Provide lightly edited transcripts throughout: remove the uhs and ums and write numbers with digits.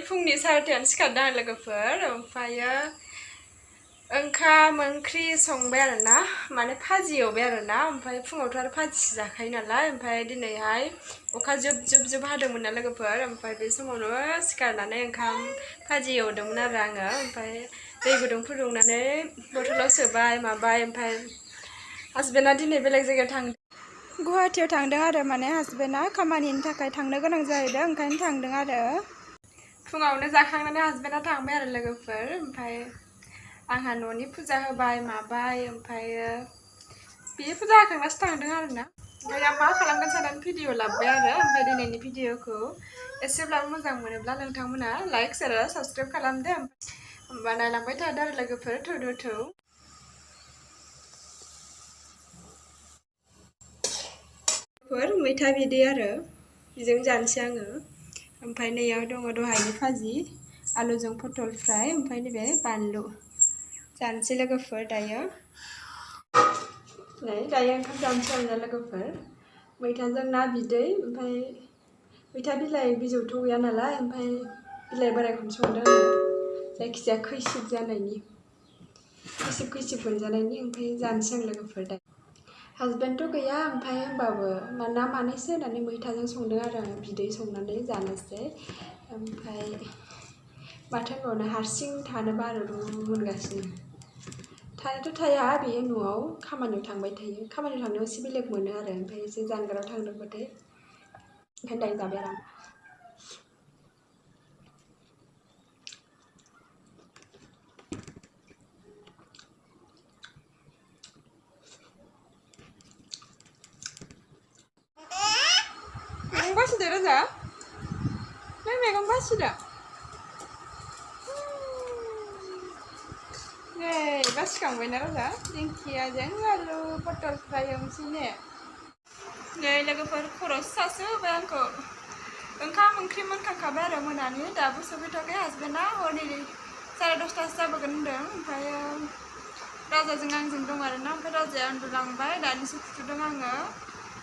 फुंनि 11:30 सिखारदों आरो लोगोफोर ओमफ्रायो ओंखाम ओंख्रि संबाय आरोना माने भाजि एवबाय आरोना ओमफ्राय फुङावथ' आरो भाजिसो जाखायो नालाय ओमफ्राय दिनैहाय अखा जोब हादोंमोन ना लोगोफोर ओमफ्राय बे समावनो सिखारनानै ओंखाम भाजि एवदोंमोन आरो आङो ओमफ्राय दै गुदुं फुदुंनानै बथलाव सोबाय माबाय ओमफ्राय हासबेन्डआ दिनै बेलेग जायगायाव थांदों गुवाहाटीयाव थांदों आरो माने हासबेन्डआ खामानिनि थाखाय थांनो गोनां जाहैदों ओंखायनो थांदों आरो फुङावनो जाखांनानै हासबेन्डआ थांबाय आरो लोगोफोर ओमफ्राय आंहा न'नि फुजा होबाय माबाय ओमफ्रायो बे फुजा होखांनासो थांदों आरोना ओमफ्राय आं मा खालामगोन साननानै भिडिअ लाबोबाय आरो ओमफ्राय दिनैनि भिडिअखौ एसेब्लाबो मोजां मोनोब्ला नोंथांमोना लाइक शेयार आरो साबस्क्राइब खालामदो होमबा नायलांबाय थादो आरो लोगोफोर थौ मैथा बिदै आरो बेजों जानोसै आङो ओमफ्राय नैयाव दङ दहायनि भाजि आलुजों पटल फ्राय ओमफ्राय नैबे बानलु जानोसै लोगोफोर दायो ओंखाम जानोसै आरोना लोगोफोर मैथाजों ना बिदै ओमफ्राय मैथा बिलाइ बिजौथ' गैया नालाय ओमफ्राय बिलाइ बोरायखौनो संदों आङो जायखिजाया खैसिब जानायनि खैसिब मोनजानायनि ओमफ्राय जानोसै आं लोगोफोर दायो हासबेन्डथ' गैया ओमफ्राय होमबाबो ना मानैसो होनानै मैथाजों संदों आरो आं बिदै संनानै जानोसै ओमफ्राय माथो होनबावनो हारसिं थानो बारो मोनगासिनो थानायाथ' थाया बेयो न'आव खामानियाव थांबाय थायो खामानियाव थांनायाव एसे बेलेग मोनो आरो ओमफ्राय एसे जानगाराव थांदोंबाथाय ओंखायनो दायो जाबाय आरो मैगं बासिदो रोजा नों मैगं बासिदो नै बासिखांबायना रोजा दिंखियाजों आलु पटल फ्राय एवनोसै ने नै लोगोफोर खर'सो सासो होबाय आंखौ ओंखाम ओंख्रि मोनखांखाबाय आरो मोनानि दाबो सफैथ'वाखै हासबेन्डआ हरनि 10:30 जाबोगोन होनदों ओमफ्रायो राजाजों आंजों दं आरोना ओमफ्राय राजाया उन्दुलांबाय दानिसो फुथुदों आङो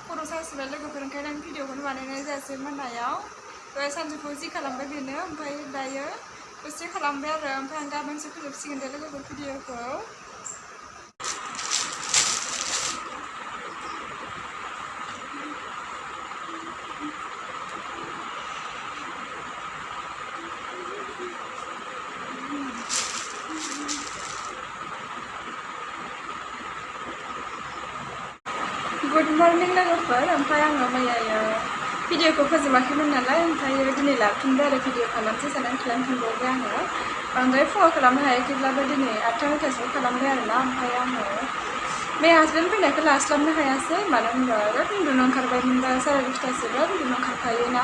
खर' सासिबाय लोगोफोर ओंखायनो आं भिडिअखौनो बानायनाय जायासै मोनायाव दहाय सानजौफुआव जि खालामबाय बेनो ओमफ्राय दायो दसे खालामबाय आरो ओमफ्राय आं गाबोनसो फोजोबसिगोन दे लोगोफोर भिडिअखौ गुड मर्निं लोगोफोर ओमफ्राय आङो मैया भिडिअखौ फोजोबाखैमोन नालाय ओमफ्राय दिनै लाफिनबाय आरो भिडिअ खालामसै साननानै खालामफिनबावबाय आङो बांद्राय फुङाव खालामनो हायाखैब्लाबो दिनै 8:30 खालामबाय आरोना ओमफ्राय आङो बे हासबेन्ड फैनायखौ लास्लाबनो हायासै मानो होनबा बिराद उन्दुनो ओंखारबायमोनबा 10:30 बिराद उन्दुनो ओंखारखायोना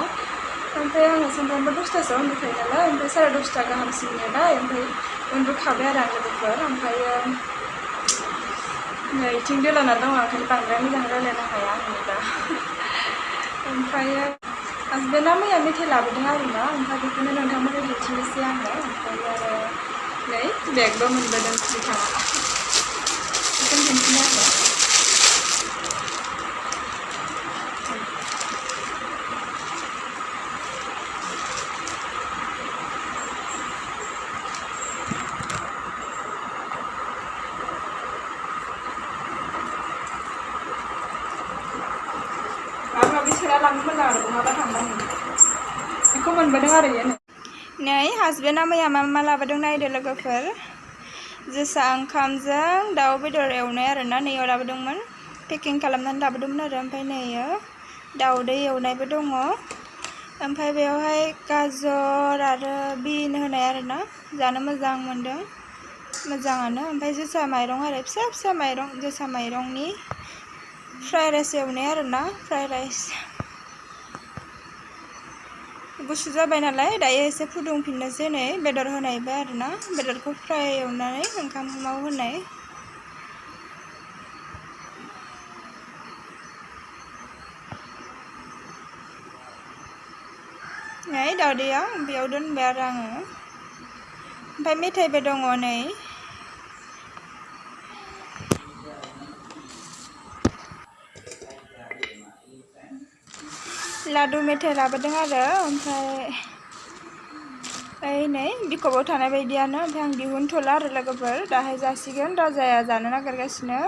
ओमफ्राय आङो सानफ्रामबो 10:00 उन्दुखायो नालाय ओमफ्राय 10:30 गाहामसिम नेबाय ओमफ्राय उन्दुखाबाय आरो आं लोगोफोर ओमफ्रायो नै इथिं दोलाना दङ ओंखायनो बांद्राय मोजां रायज्लायनो हाया आङो दा ओमफ्रायो हासबेन्डआ मैया मेथाइ लाबोदों आरोना ओमफ्राय बेखौनो नोंथांमोननो दिन्थिनोसै आङो ओमफ्राय आरो नै बेगबो मोनबोदों बिथाङा बेखौनो दिन्थिनो आरो बेखौ मोनबोदों आरो नै हासबेन्डआ मैया मा लाबोदों नायदो लोगोफोर जोसा ओंखामजों दाउ बेदर एवनाय आरोना नैयाव लाबोदोंमोन पेकिं खालामनानै लाबोदोंमोन आरो ओमफ्राय नैयो दाउदै एवनायबो दङ ओमफ्राय बेवहाय गाजर आरो बिन होनाय आरोना जानो मोजां मोनदों मोजाङानो ओमफ्राय जोसा माइरं आरो फिसा माइरं जोसा माइरंनि फ्राइड राइस एवनाय आरोना फ्राइड राइस गुसु जाबाय नालाय दायो एसे फुदुंफिननोसै नै बेदर होनायबो आरोना बेदरखौ फ्राय एवनानै ओंखामाव होनाय नै दाउदैया बेयाव दोनबाय आरो आङो ओमफ्राय मेथाइबो दङ नै लादु मेथाइ लाबोदों आरो ओमफ्राय नै बिखबाव थानाय बायदियानो ओमफ्राय आं दिहुनथ'ला आरो लोगोफोर दाहाय जासिगोन राजाया जानो नागिरगासिनो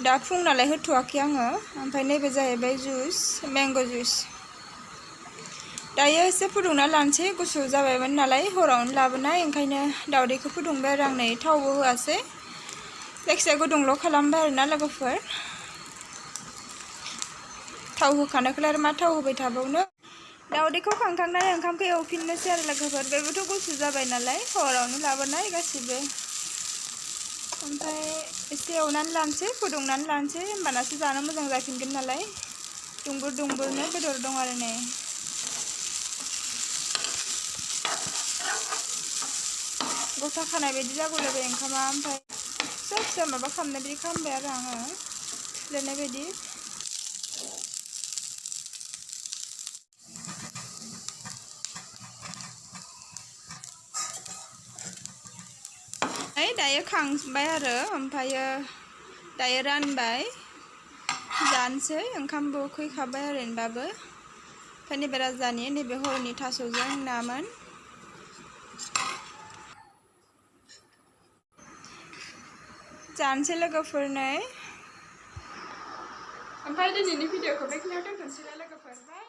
दा फुं नालाय होथ'वाखै आङो ओमफ्राय नैबे जाहैबाय जुइस मेंग' जुइस दायो एसे फुदुंना लानोसै गुसु जाबायमोन नालाय हरावनो लाबोनाय ओंखायनो दावदैखौ फुदुंबाय आरो आं नै थावबो होआसै जायखिजाया गुदुंल' खालामबाय आरोना लोगोफोर थाव होखानायखौलाय आरो मा थाव होबाय थाबावनो दावदैखौ खांखांनानै ओंखामखौ एवफिननोसै आरो लोगोफोर बेबोथ' गुसु जाबाय नालाय हरावनो लाबोनाय गासिबो ओमफ्राय एसे एवनानै लानोसै फुदुंनानै लानोसै होमबानासो जानो मोजां जाफिनगोन नालाय दुंबुर दुंबुरनो बेदर दं आरो नै गथा खानाय बायदि जागौलायबाय ओंखामा ओमफ्राय फिसा फिसा माबा खालामनाय बायदि खालामबाय आरो आङो सिफ्लेनाय बायदि दायो खांबाय आरो ओमफ्रायो दायो रानबाय जानोसै ओंखामबो उखैखाबाय ओरैनोबाबो ओमफ्राय नैबे राजानि नैबे हरनि थास'जों नामोन जानोसै लोगोफोर नै ओमफ्राय दिनैनि भिडिअखौ बेखिनियाव दोनथ'नोसै लोगोफोर बाय